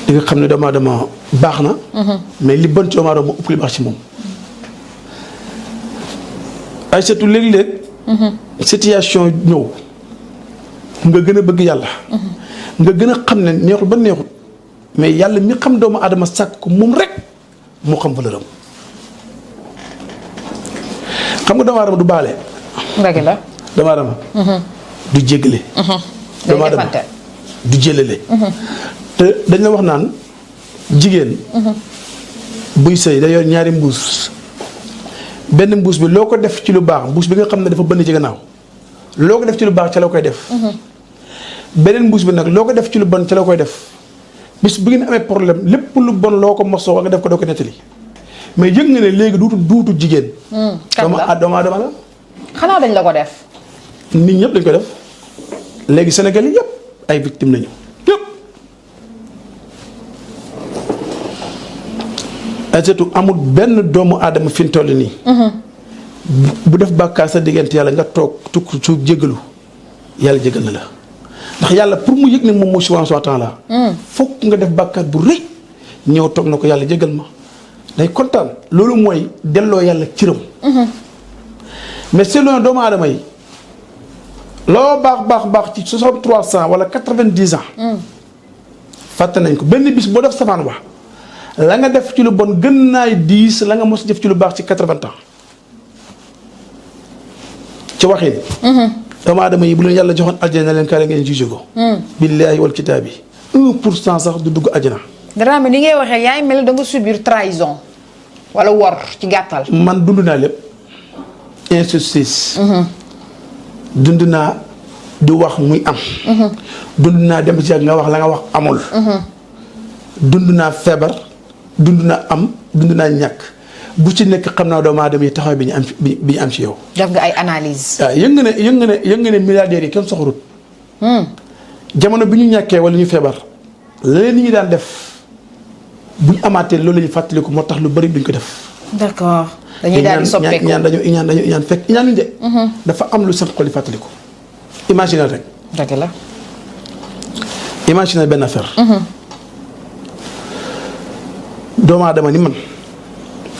di nga xam ne doomu aadama baax na. mais li bon ci doomu aadama moo ëpp li baax ci moom. ay surtout léeg-léeg. situation ñëw nga gën a bëgg yàlla. nga gën a xam ne neexul ba neexul mais yàlla mi xam doomu aadama sàkk ko moom rek moo xam valeur am xam nga doomu aadama du baale. dëgg la. doomu aadama. du jéggale. doomu aadama du jëlale. te dañ la wax naan jigéen. buy sëy da yor ñaari mbuus benn mbuus bi loo ko def ci lu baax mbuus bi nga xam ne dafa bënn ci gannaaw loo ko def ci lu baax ca la koy def. beneen mbuus bi nag loo ko def ci lu bon ca la koy def bis bu ngeen amee problème lépp lu bon loo ko mosoo wa nga def ko doo ko nettali mais yëg nga ne léegi duutu jigéen. doomu aadama la. xanaa dañ la ko def. nit ñëpp dañ ko def léegi Sénégal yi yëpp ay victimes lañu yëpp. ay surtout amul benn doomu aadama fi mu toll nii. bu def bàkkaar sa diggante yàlla nga toog tukk su jégalu yàlla jégal na la. ndax yàlla pour mu yëg ne moom moo subhaanahu wa taala fokk nga def bàkkaar bu rëy ñëw toog na ko yàlla jégal ma day kontaan loolu mooy delloo yàlla cëram. mais selon doomu aadama yi loo baax ci 63 wala 90 ans. fàtte nañ ko benn bis boo def safaan wax la nga def ci lu bon gën naay 10 la nga mos def ci lu baax ci 80 ans ci waxin. doomu aadama yi bu leen yàlla joxoon aljana na leen kaale ngeen jugé ko. billaahi wal kitaabi 1% sax du dugg aljana. Dramé ni ngay waxee yaay mel da nga subir trahison wala wor ci gàttal. man dund naa lépp injustice. dund naa di wax muy am. dund naa dem ci nga wax la nga wax amul. dund naa feebar dund naa am dund naa ñàkk. bu ci nekk xam naa doomu aadama yi taxaw bi ñu am ci yow. def nga ay analyse. waaw yëg nga ne milliardaires yi kenn soxorut. jamono bi ñu ñàkkee wala ñu feebar la leen nit ñi daan def bu ñu amaatee loolu la ñu fàttaliku moo tax lu bari duñ ko def. d'accord dañuy daal di soppeeku dañu iñaan fekk iñaanuñ de. dafa am lu seen xol yi fàttaliku. imaginal rek. dëgg la. imaginal benn affaire. doomu aadama ni man.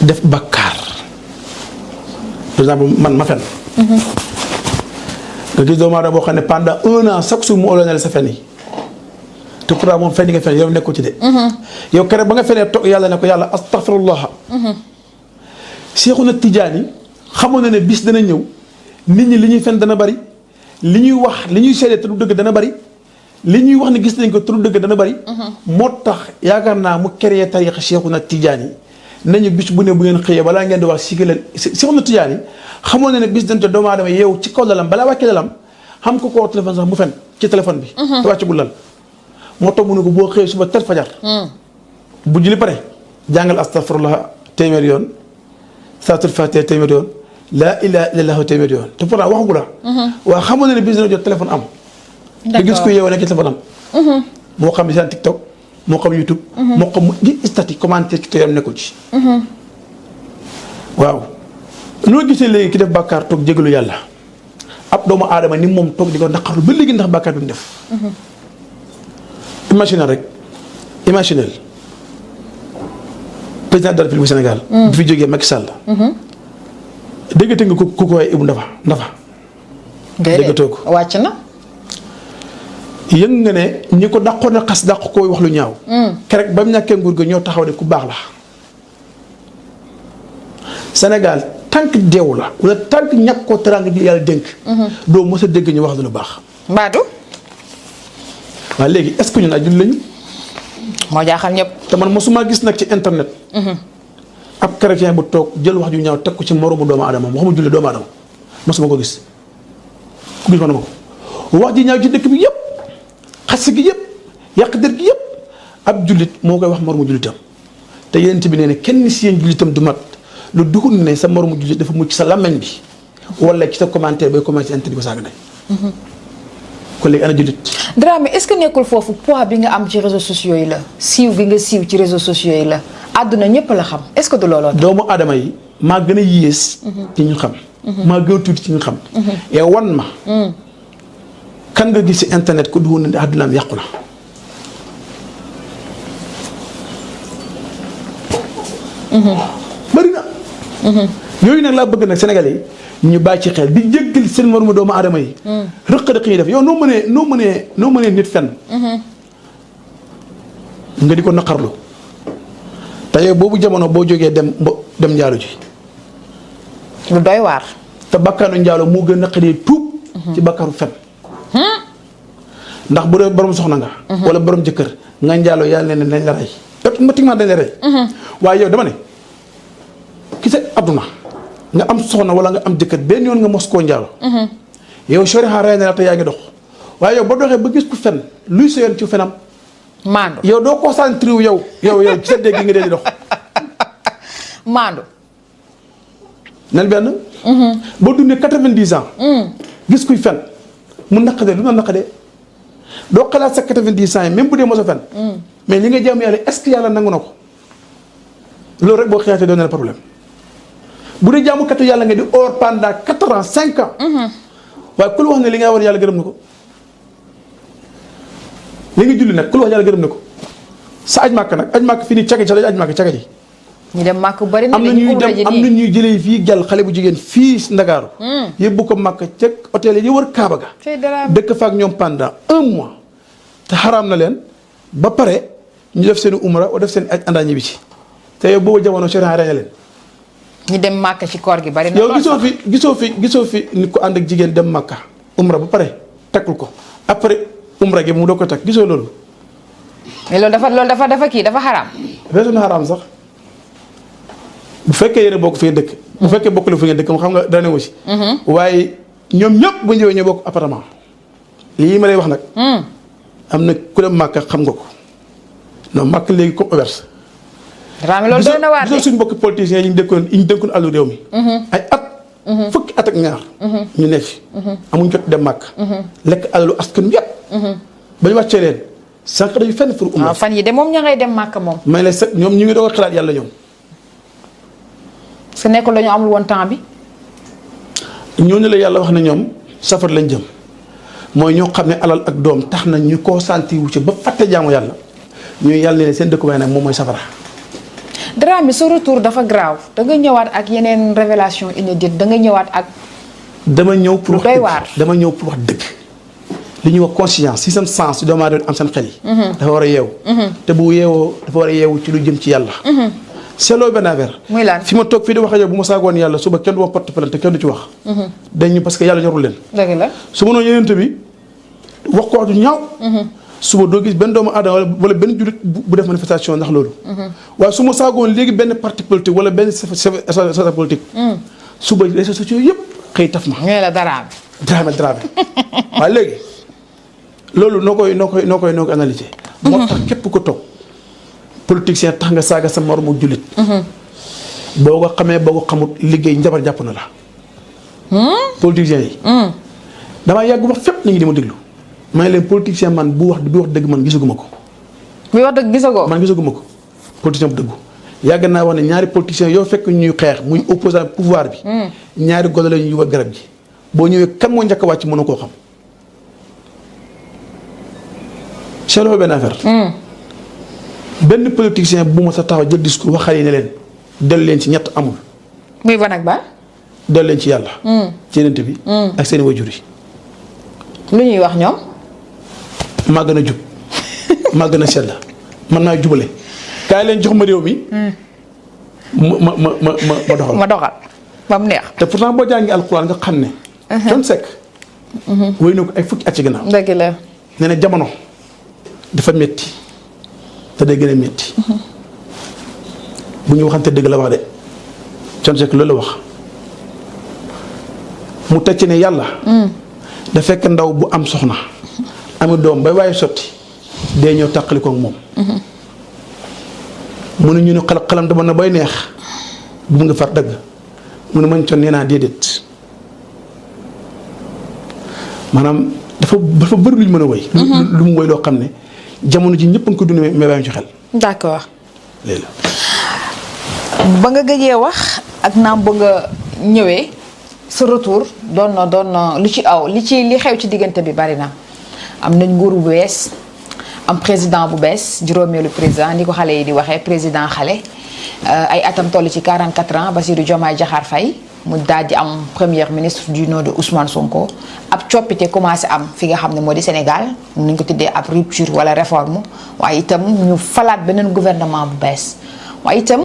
def bakkaar par exemple man ma fen nga gis doomu aadama boo xam ne pendant 1 an chaque jour mu olonel sa fen yi te pourtant moom fen yi nga fen yow nekkul ci de. yow keroog ba nga fenee toog yàlla ne ko yàlla astaghfirullah. Seexuna Tijaani xamoon na ne bis dana ñëw nit ñi li ñuy fen dana bari li ñuy wax li ñuy seede te du dëgg dana bari li ñuy wax ne gis nañ ko te du dëgg dana bari. moo tax yaakaar naa mu créé tariixa Seexuna Tijaani nañu bis bu ne bu ngeen xëyee balaa ngeen di wax si leen Seexuna Tijaani xamoon na ne bis dañ te doomu aadama yeewu ci kaw lalam balaa wàcce lalam xam ko koo téléphone sax mu fen ci téléphone bi. te wàccagul lal moo tax mu ne ko boo xëyee suba tel fajar. bu julli pare jàngal astaghfirullah téeméer yoon salaatul faatiha téeméer yoon laa ilaaha illallaah téeméer yoon te pourtant waxagu la. waaw xamoon na ne bis dina jot téléphone am. nga gis ko yeewoo nekk ci téléphone am. moo xam ne seen TikTok. moo xam YouTube. moo xam di statique commentaire ci tooyam nekkul ci. waaw noo gisee léegi ki def bàkkaar toog jégalu yàlla ab doomu aadama ni moom toog di ko naqarlu ba léegi ndax bàkkaar bi mu def. imaginal rek imaginal président de la République bu Sénégal. bi fi jógee Macky Sall. déggatee nga ku ko waaye Ibou Ndafa. déggatoo ko wàcc na. yëg nga ne ñi ko dàqoon a xas dàq koo wax lu ñaaw. keroog ba mu ñàkkee nguur ga ñoo taxaw ne ku baax la. Sénégal tànk deew la wala tànk ñàkk koo teraanga ji yàlla dénk. doo mos a dégg ñu wax lu baax. Mbadou. waaw léegi est-ce que ñun ay jullit lañu. moo jaaxal ñëpp. te man mosuma gis nag ci internet. ab chrétien bu toog jël wax ju ñaaw teg ko ci moromu doomu aadama waxuma jullit doomu aadama mosuma ko gis ku gis ma ko wax ji ñaaw ci dëkk bi yëpp. xas gi yëpp yàq der gi yëpp ab jullit moo koy wax moromu jullitam te yonent bi nee ne kenn si yéen jullitam du mat lu duxul ne sa moromu jullit dafa mucc sa làmmeñ bi wala ci sa commentaire bay commencé internet di ko saaga day kon léegi ana jullit. Dramé est-ce que nekkul foofu poids bi nga am ci réseaux sociaux yi la siiw bi nga siiw ci réseaux sociaux yi la àdduna ñëpp la xam est-ce que du looloo tax. doomu aadama yi maa gën a yées. ci ñu xam. maa gën a tuuti ci ñu xam. et wan ma. kan nga gis ci internet ku dugg na àddunaam yàqu na bëri na. yooyu nag laa bëgg nag Sénégalais yi ñu bàyyi ci xel di jéggal seen moromu doomu aadama yi. rëq-rëq yi def yow noo mënee nit fenn. nga di ko naqarlu te yow boobu jamono boo jógee dem njaalu ji. lu doy waar. te bakkaanu njaalo moo gën a naqaree tuub. ci bakkaaru fen. ndax bu dee borom soxna nga. wala borom jëkkër nga njaalo yàlla ne nañ la rey. automatiquement dañ la rey. waaye yow dama ne ki sa adduna nga am soxna wala nga am jëkkër benn yoon nga mos koo njaalo. yow soriya rey na la te yaa ngi dox waaye yow ba doxee ba gis ku fen luy sa yoon ci fenam. maandu yow doo concentré wu yow ci sa dégg gi nga dee di dox. maandu. nen benn. boo dundee 90 ans. gis kuy fen mu naqadee lu na naqadee doo xalaat sa 90 ans yi même bu dee mos a fen. mais li nga jaamu yàlla est-ce que yàlla nangu na ko loolu rek boo xëyaatee doon na problème bu dee jaamukatu yàlla nga di or pendant 4 ans 5 ans. waaye ku la wax ne li nga war yàlla gërëm na ko li nga julli nag ku la wax yàlla gërëm na ko sa aj màkk nag aj màkk fii nii cagi sa aj màkk cagi ñu dem màkk bari na am na ñuy jëlee fii gel xale bu jigéen fii Ndakaaru yóbbu ko màkk ca hôtel yi wër Kaaba ga dëkk fa ak ñoom pendant 1 mois te xaraam na leen ba pare ñu def seen umra o def seen aj àndaa ñibbi ci te yow boobu jamono soriya reña leen ñu dem màkk ci koor gi bari na yow gisoo fi nit ko ànd ak jigéen dem màkka umra ba pare takkul ko après umra gi mu doo ko takk gisoo loolu mais loolu dafa kii dafa xaraam weesu na xaraam sax bu fekkee yéen a bokk fi ngeen dëkk bu fekkee bokk la fi ngeen dëkk mu xam nga dana aussi waaye ñoom ñëpp bu ñëwee ñoo bokk appartement lii ma lay wax nag am na ku dem màkka xam nga ko non màkk léegi comme auberge Dramé loolu doy na waar de gisoo suñu mbokki politiciens yi ñu dénkoon àllu réew mi ay at fukki at ak ñaar ñu ne fi amuñ jot dem màkk lekk alalu askan yépp ba ñu wàccee leen sànq dañu fenn pour umra fan yi de moom ña ngay dem màkk moom may la set ñoom ñu ngi doog a xalaat yàlla ñoom su nekkul dañu amul woon temps bi ñooñu la yàlla wax ne ñoom safar lañ jëm mooy ñoo xam ne alal ak doom tax na ñu koo santi wu ci ba fàtte jaamu yàlla ñuy yàlla ne seen dëkkuwaay nag moom mooy safara. Dramé sa retour dafa grave da nga ñëwaat ak yeneen révélation inédite da nga ñëwaat ak. dama ñëw pour doy waar dama ñëw pour wax dëgg li ñuy wax conscience si seen sens si doomu aadama am seen xel yi. dafa war a yeewu. te bu yeewoo dafa war a yeewu ci lu jëm ci yàlla. seetloo benn affaire. muy lan fi ma toog fii di wax ak yow bu ma saagoon yàlla suba kenn du ma porte plainte kenn du ci wax. dañu parce que yàlla ñorul leen. dëgg la su ma noonu yeneen bi wax ko wax ju ñaaw. suba doo gis benn doomu aadama wala benn jullit bu def manifestation ndax loolu. waaye su ma saagoon léegi benn parti politique wala benn secteur politique. suba réseaux sociaux yëpp xëy taf ma. ñooy la Dramé. waaye léegi loolu noo koy analyser. moo tax képp ko toog politicien tax nga saaga sa moromu jullit. boo ko xamee boo ko xamut liggéey njabar jàpp na la. politiciens yi. damaa yàgg wax fépp nit ñi di ma déglu. may leen politicien man bu wax dëgg man gisaguma ko. bu wax dëgg gisagoo. man gisaguma ko politicien bu dëggu yàgg naa wax ne ñaari politiciens yoo fekk ñuy xeex muy opposant pouvoir bi. ñaari golo la ñuy yóbbu garab gi. boo ñëwee kan moo njëkk a wàcc mënoo koo xam. seetloo benn affaire. benn politicien bu ma sa taxaw jël discours wax xale yi ne leen dellu leen ci ñett amul. muy ban ak ba. dellu leen ci yàlla. ci yeneen bi. ak seen wajur yi. lu ñuy wax ñoom. maa gën a jub maa gën a sell mën naa jubale kaay leen jox ma réew mi. ma doxal. ma doxal ba mu neex. te pourtant boo jàngee alxuraan nga xam ne. Thione Seck. wéy na ko ay fukki at ci gannaaw. dëgg la. nee na jamono dafa metti te day gën a metti bu ñu waxante dëgg la wax de Thione Seck loolu la wax mu teg ci ne yàlla. da fekk ndaw bu am soxna. ami doom bay waaye sotti dee ñëw tàqali ko ak moom. mu ne ñu ne xalam dama na bay neex bu mu nga far dëgg mu ne man Thione nee naa déedéet maanaam dafa bëri lu ñu mën a woy. lu mu woy loo xam ne jamono ji ñëpp a ngi ko dund mais bàyyi ci xel. d'accord. léegi ba nga gëjee wax ak naam ba nga ñëwee sa retour doon na lu ci li xew ci diggante bi bari na am nañ nguur bu bees am président bu bees juróomeelu président ni ko xale yi di waxee président xale ay atam toll ci 44 ans Bassirou Diomaye Diakhar Faye mu daal di am premier ministre du nom de Ousmane Sonko ab coppite commencé am fi nga xam ne moo di Sénégal nu ñu ko tuddee ab rupture wala réforme waaye itam ñu falaat beneen gouvernement bu bees waaye itam